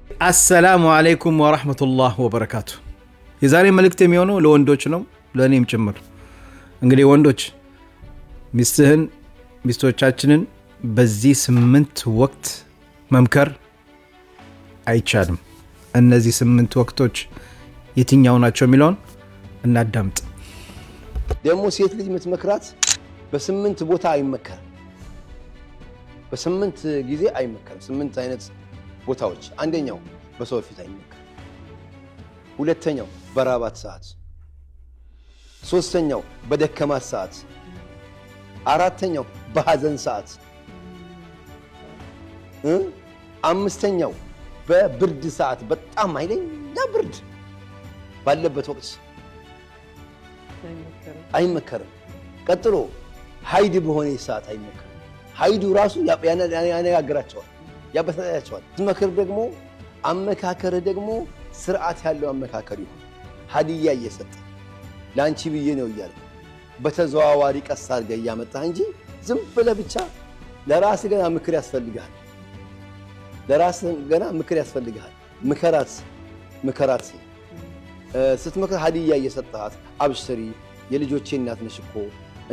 السلام عليكم ورحمة الله وبركاته። የዛሬ መልእክት የሚሆነው ለወንዶች ነው፣ ለእኔም ጭምር። እንግዲህ ወንዶች ሚስትህን ሚስቶቻችንን በዚህ 8 ወቅት መምከር አይቻልም። እነዚህ 8 ወቅቶች የትኛው ናቸው የሚለውን እናዳምጥ። ደግሞ ሴት ልጅ የምትመክራት በ8 ቦታ አይመከርም። በ8 ጊዜ አይመከርም። 8 አይነት ቦታዎች። አንደኛው በሰው ፊት አይመከርም። ሁለተኛው በራባት ሰዓት፣ ሶስተኛው በደከማት ሰዓት፣ አራተኛው በሐዘን ሰዓት፣ አምስተኛው በብርድ ሰዓት፣ በጣም ኃይለኛ ብርድ ባለበት ወቅት አይመከርም። ቀጥሎ ሀይድ በሆነ ሰዓት አይመከርም። ሀይዱ ራሱ ያነጋግራቸዋል፣ ያበሳጫቸዋል። ስትመክር ደግሞ አመካከር ደግሞ ስርዓት ያለው አመካከር ይሁን። ሀዲያ እየሰጠ ለአንቺ ብዬ ነው እያለ በተዘዋዋሪ ቀስ አድርገህ እያመጣህ እንጂ ዝም ብለህ ብቻ ለራስህ ገና ምክር ያስፈልግሃል። ለራስህ ገና ምክር ያስፈልግሃል። ምከራት፣ ምከራት። ስትመክር ሀዲያ እየሰጠሃት አብሽሪ፣ የልጆቼ እናት ነሽ እኮ፣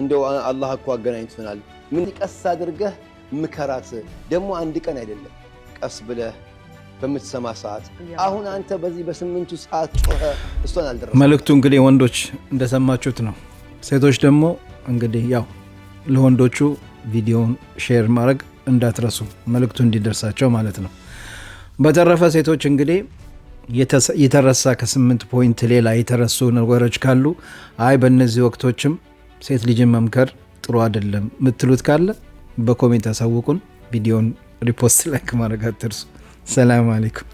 እንደው አላህ እኮ አገናኝቶናል። ምን ቀስ አድርገህ ምከራት። ደግሞ አንድ ቀን አይደለም፣ ቀስ ብለህ በምትሰማ ሰዓት። አሁን አንተ በዚህ በ8ቱ ሰዓት ጮኸ እሷን አልደረሰም። መልእክቱ እንግዲህ ወንዶች እንደሰማችሁት ነው። ሴቶች ደግሞ እንግዲህ ያው ለወንዶቹ ቪዲዮውን share ማድረግ እንዳትረሱ፣ መልእክቱ እንዲደርሳቸው ማለት ነው። በተረፈ ሴቶች እንግዲህ የተረሳ ከ8 point ሌላ የተረሱ ነገሮች ካሉ፣ አይ በእነዚህ ወቅቶችም ሴት ልጅን መምከር ጥሩ አይደለም የምትሉት ካለ በ comment አሳውቁን። ቪዲዮን repost፣ like ማድረግ አትርሱ። سلام عليكم።